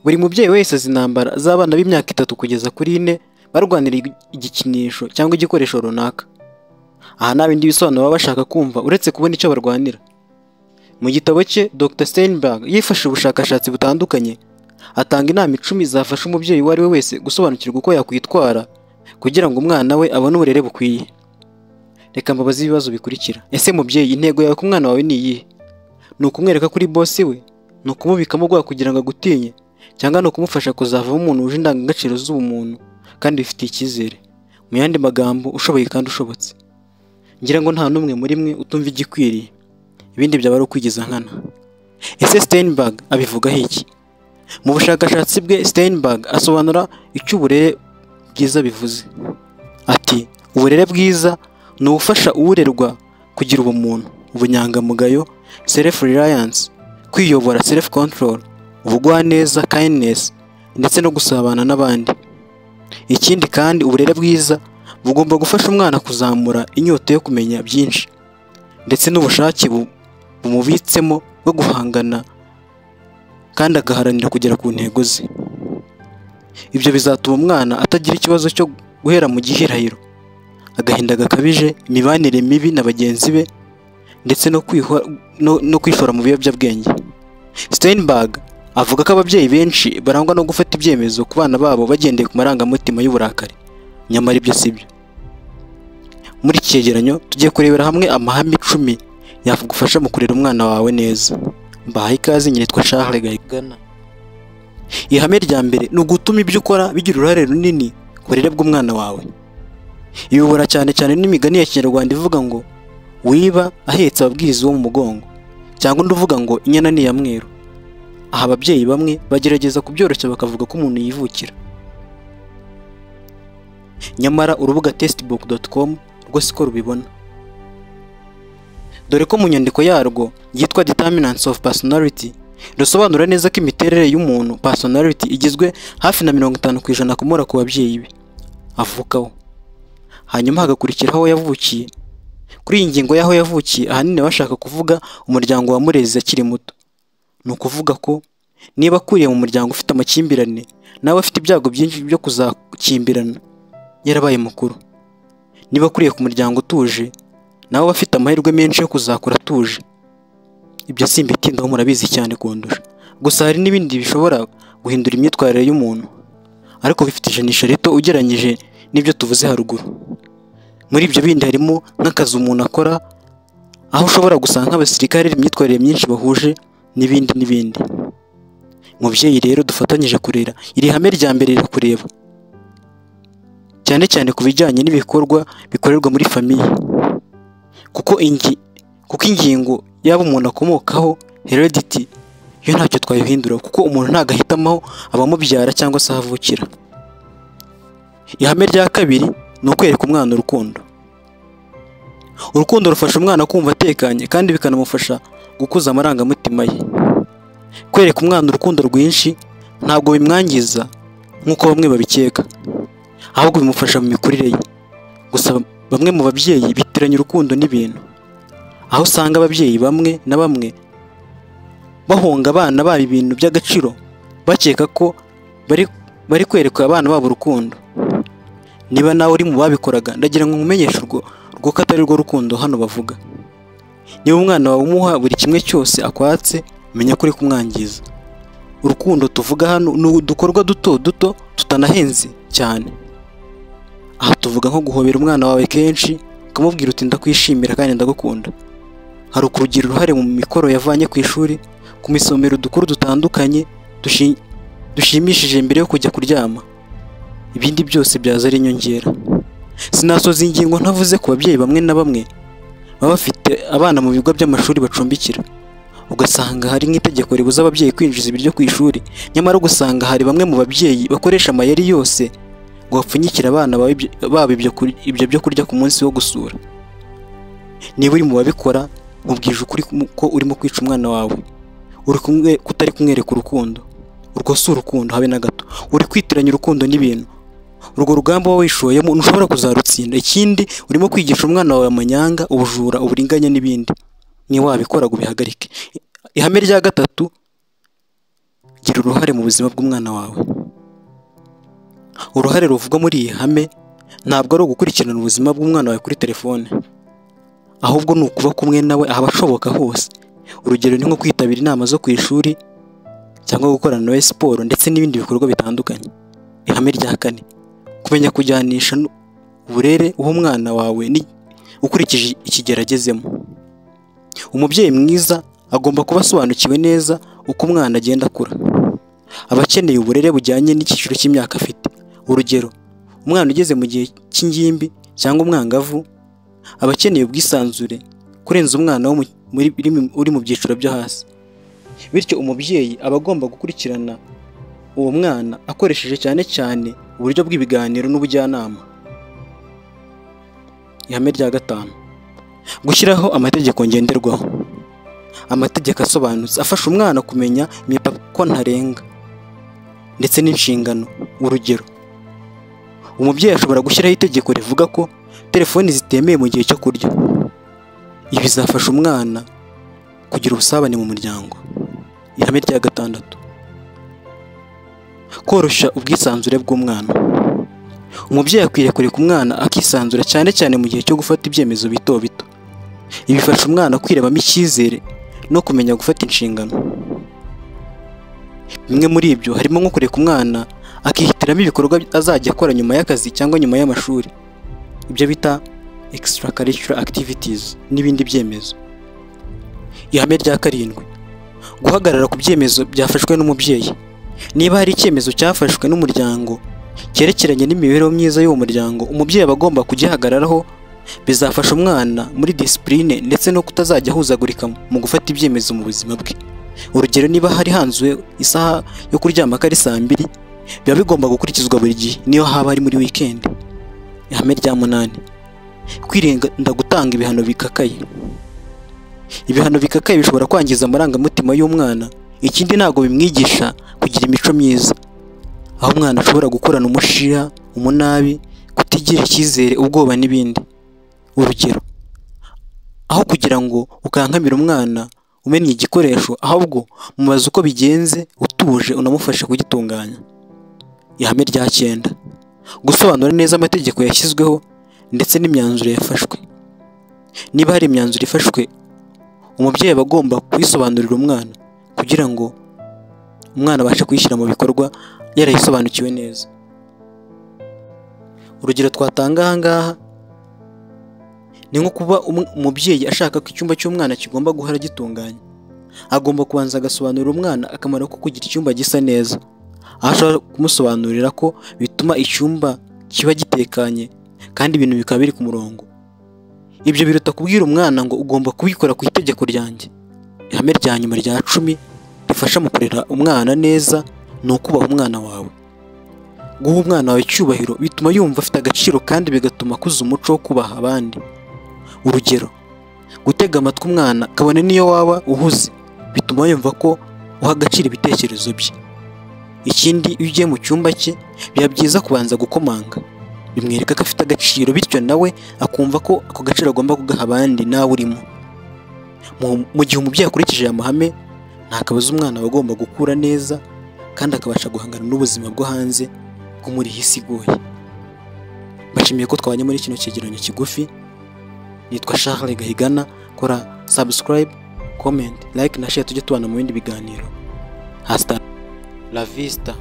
Buri mubyeyi wese azi intambara z'abana b'imyaka 3 kugeza kuri 4 barwanira igikinisho cyangwa igikoresho runaka. Aha nta bindi bisobanuro baba bashaka kumva uretse kubona icyo barwanira. Mu gitabo cye, Dr Steinberg yifashishije ubushakashatsi butandukanye atanga inama 10 zafasha umubyeyi uwo ari we wese gusobanukirwa uko yakwitwara kugira ngo umwana we abone uburere bukwiye. Reka mbabaze ibibazo bikurikira: Ese mubyeyi, intego yawe ku mwana wawe ni iyihe? Ni ukumwereka ko uri boss we? Ni ukumubikamo ubwoba kugira ngo agutinye? Cyangwa ni ukumufasha kuzavamo umuntu wuje indangagaciro z'ubumuntu kandi wifitiye icyizere? Mu yandi magambo, ushoboye kandi ushobotse. Ngira ngo nta n'umwe muri mwe utumva igikwiriye, ibindi byaba ari ukwigiza nkana. Ese Steinberg abivugaho iki? Mu bushakashatsi bwe, Steinberg asobanura icyo uburere bwiza bivuze. Ati: "Uburere bwiza ni ubufasha uwurerwa kugira ubumuntu, ubunyangamugayo, self reliance, kwiyobora, self control, ubugwaneza, kindness, ndetse no gusabana n'abandi." Ikindi kandi, uburere bwiza bugomba gufasha umwana kuzamura inyota yo kumenya byinshi ndetse n'ubushake bumubitsemo bwo guhangana kandi agaharanira kugera ku ntego ze. Ibyo bizatuma umwana atagira ikibazo cyo guhera mu gihirahiro, agahinda gakabije, imibanire mibi na bagenzi be, ndetse no kwishora mu biyobyabwenge. Steinberg avuga ko ababyeyi benshi barangwa no gufata ibyemezo ku bana babo bagendeye ku marangamutima y'uburakari, nyamara ibyo si byo. Muri iki cyegeranyo tugiye kurebera hamwe amahame 10 yagufasha mu kurera umwana wawe neza. Mbahaye ikaze, nitwa Charles Gayigana. Ihame rya mbere ni ugutuma ibyo ukora bigira uruhare runini ku burere bw'umwana wawe. Ibibura cyane cyane n'imigani ya Kinyarwanda ivuga ngo "Wiba ahetse ababwiriza uwo mu mugongo", cyangwa undi uvuga ngo "Inyana ni iya mweru". Aha ababyeyi bamwe bagerageza kubyoroshya bakavuga ko umuntu yivukira, nyamara urubuga textbook.com rwo siko rubibona, dore ko mu nyandiko yarwo yitwa Determinants of Personality rusobanura neza ko imiterere y'umuntu, personality, igizwe hafi na 50% akomora ku babyeyi be avukaho, hanyuma hagakurikiraho aho yavukiye. Kuri iyi ngingo y'aho yavukiye, ahanini bashaka kuvuga umuryango wamureze akiri muto. Ni ukuvuga ko niba akuriye mu muryango ufite amakimbirane, nawe afite ibyago byinshi byo kuzakimbirana yarabaye mukuru. Niba akuriye ku muryango utuje, nawe aba afite amahirwe menshi yo kuzakura atuje. Ibyo simbitindaho, murabizi cyane kundusha. Gusa hari n'ibindi bishobora guhindura imyitwarire y'umuntu, ariko bifite ijanisha rito ugereranyije n'ibyo tuvuze haruguru. Muri ibyo bindi harimo nk'akazi umuntu akora, aho ushobora gusanga nk'abasirikare imyitwarire myinshi bahuje, n'ibindi n'ibindi. Mubyeyi rero dufatanyije kurera, iri hame rya mbere rirakureba cyane cyane ku bijyanye n'ibikorwa bikorerwa muri famille, kuko ingingo y'abo umuntu akomokaho, heredity, yo ntacyo twayihindura, kuko umuntu ntabwo ahitamo aho abamubyara cyangwa se aho avukira. Ihame rya kabiri ni ukwereka umwana urukundo. Urukundo rufasha umwana kumva atekanye kandi bikanamufasha gukuza amarangamutima ye. Kwereka umwana urukundo rwinshi ntabwo bimwangiza nk'uko bamwe babikeka, ahubwo bimufasha mu mikurire ye. Gusa bamwe mu babyeyi bitiranya urukundo n'ibintu, aho usanga ababyeyi bamwe na bamwe bahonga abana babo ibintu by'agaciro bakeka ko bari kwereka abana babo urukundo. Niba nawe uri mu babikoraga, ndagira ngo nkumenyeshe urwo rwo ko atari rwo rukundo hano bavuga. Niba umwana wawe umuha buri kimwe cyose akwatse, menya ko uri kumwangiza. Urukundo tuvuga hano ni udukorwa duto duto tutanahenze cyane. Aha tuvuga nko guhobera umwana wawe kenshi, ukamubwira uti: "Ndakwishimira kandi ndagukunda." Hari ukugira uruhare mu mikoro yavanye ku ishuri, kumusomera udukuru dutandukanye dushimishije mbere yo kujya kuryama. Ibindi byose byaza ari inyongera. Sinasoza ingingo ntavuze ku babyeyi bamwe na bamwe baba bafite abana mu bigo by'amashuri bacumbikira, ugasanga hari nk'itegeko ribuza ababyeyi kwinjiza ibiryo ku ishuri, nyamara ugasanga hari bamwe mu babyeyi bakoresha amayeri yose ngo bapfunyikire abana babo ibyo byo kurya ku munsi wo gusura. Niba uri mu babikora, nkubwije ukuri ko urimo kwica umwana wawe, uri kumwe kutari kumwereka urukundo. Urwo si urukundo habe na gato, uri kwitiranya urukundo n'ibintu. Urwo rugamba wowe wishoyemo ntushobora kuzarutsinda. Ikindi, urimo kwigisha umwana wawe amanyanga, ubujura, uburiganya n'ibindi. Niba wabikora ngo ubihagarike. Ihame rya gatatu Gira uruhare mu buzima bw'umwana wawe. Uruhare ruvugwa muri iyi hame ntabwo ari ugukurikirana ubuzima bw'umwana wawe kuri telefone, ahubwo ni ukuba kumwe nawe ahabashoboka hose. Urugero ni nko kwitabira inama zo ku ishuri cyangwa gukorana nawe siporo ndetse n'ibindi bikorwa bitandukanye. Ihame rya kane, kumenya kujyanisha uburere uha umwana wawe ukurikije ikigero agezemo. Umubyeyi mwiza agomba kuba asobanukiwe neza uko umwana agenda akura. Aba akeneye uburere bujyanye n'icyiciro cy'imyaka afite. Urugero, umwana ugeze mu gihe cy'ingimbi cyangwa umwangavu aba akeneye ubwisanzure kurenza umwana uri mu byiciro byo hasi. Bityo umubyeyi aba agomba gukurikirana uwo mwana akoresheje cyane cyane uburyo bw'ibiganiro n'ubujyanama. Ihame rya gatanu, gushyiraho amategeko ngenderwaho. Amategeko asobanutse afasha umwana kumenya imipaka ntarenga ndetse n'inshingano. Urugero, umubyeyi ashobora gushyiraho itegeko rivuga ko telefoni zitemewe mu gihe cyo kurya. Ibi bizafasha umwana kugira ubusabane mu muryango. Ihame rya gatandatu, koroshya ubwisanzure bw'umwana. Umubyeyi akwiriye kureka umwana akisanzura cyane cyane mu gihe cyo gufata ibyemezo bito bito. Ibi bifasha umwana kwirebamo icyizere no kumenya gufata inshingano. Bimwe muri ibyo harimo nko kureka umwana akihitiramo ibikorwa azajya akora nyuma y'akazi cyangwa nyuma y'amashuri, ibyo bita extracurricular activities n'ibindi byemezo. Ihame rya karindwi, guhagarara ku byemezo byafashwe n'umubyeyi. Niba hari icyemezo cyafashwe n'umuryango cyerekeranye n'imibereho myiza y'uwo muryango, umubyeyi aba agomba kugihagararaho. Bizafasha umwana muri disipurine ndetse no kutazajya ahuzagurika mu gufata ibyemezo mu buzima bwe. Urugero, niba hari hanzwe isaha yo kuryama ko ari saa 2, biba bigomba gukurikizwa buri gihe niyo haba ari muri weekend. Ihame rya munani, kwirinda gutanga ibihano bikakaye. Ibihano bikakaye bishobora kwangiza amarangamutima y'umwana. Ikindi ntabwo bimwigisha kugira imico myiza, aho umwana ashobora gukorana umushiha, umunabi, kutigira icyizere, ubwoba n'ibindi. Urugero, aho kugira ngo ukankamire umwana umennye igikoresho, ahubwo mubaze uko bigenze utuje unamufashe kugitunganya. Ihame rya 9, gusobanura neza amategeko yashyizweho ndetse n'imyanzuro yafashwe. Niba hari imyanzuro ifashwe, umubyeyi aba agomba kuyisobanurira umwana kugira ngo umwana abashe kuyishyira mu bikorwa yarayisobanukiwe neza. Urugero twatanga aha ngaha ni nko kuba umubyeyi ashaka ko icyumba cy'umwana kigomba guhora gitunganye. Agomba kubanza agasobanurira umwana akamaro ko kugira icyumba gisa neza, aho ashobora kumusobanurira ko bituma icyumba kiba gitekanye kandi ibintu bikaba biri ku murongo. Ibyo biruta kubwira umwana ngo ugomba kubikora ku itegeko ryanjye. Ihame rya nyuma rya 10 rifasha mu kurera umwana neza ni ukubaha umwana wawe. Guha umwana wawe icyubahiro bituma yumva afite agaciro kandi bigatuma akuza umuco wo kubaha abandi. Urugero, gutega amatwi umwana kabone n'iyo waba uhuze bituma yumva ko uha agaciro ibitekerezo bye. Ikindi, iyo ugiye mu cyumba cye biba byiza kubanza gukomanga, bimwereka ko afite agaciro, bityo nawe akumva ko ako gaciro agomba kugaha abandi nawe urimo. Mu gihe umubyeyi akurikije aya mahame, nta kabuza umwana aba agomba gukura neza kandi akabasha guhangana n'ubuzima bwo hanze bwo muri iyi si igoye. Mbashimiye ko twabanye muri kino cyegeranyo kigufi. Nitwa Charles Gahigana. Kora subscribe, comment, like na share, tujye tubana mu bindi biganiro. Hasta la vista.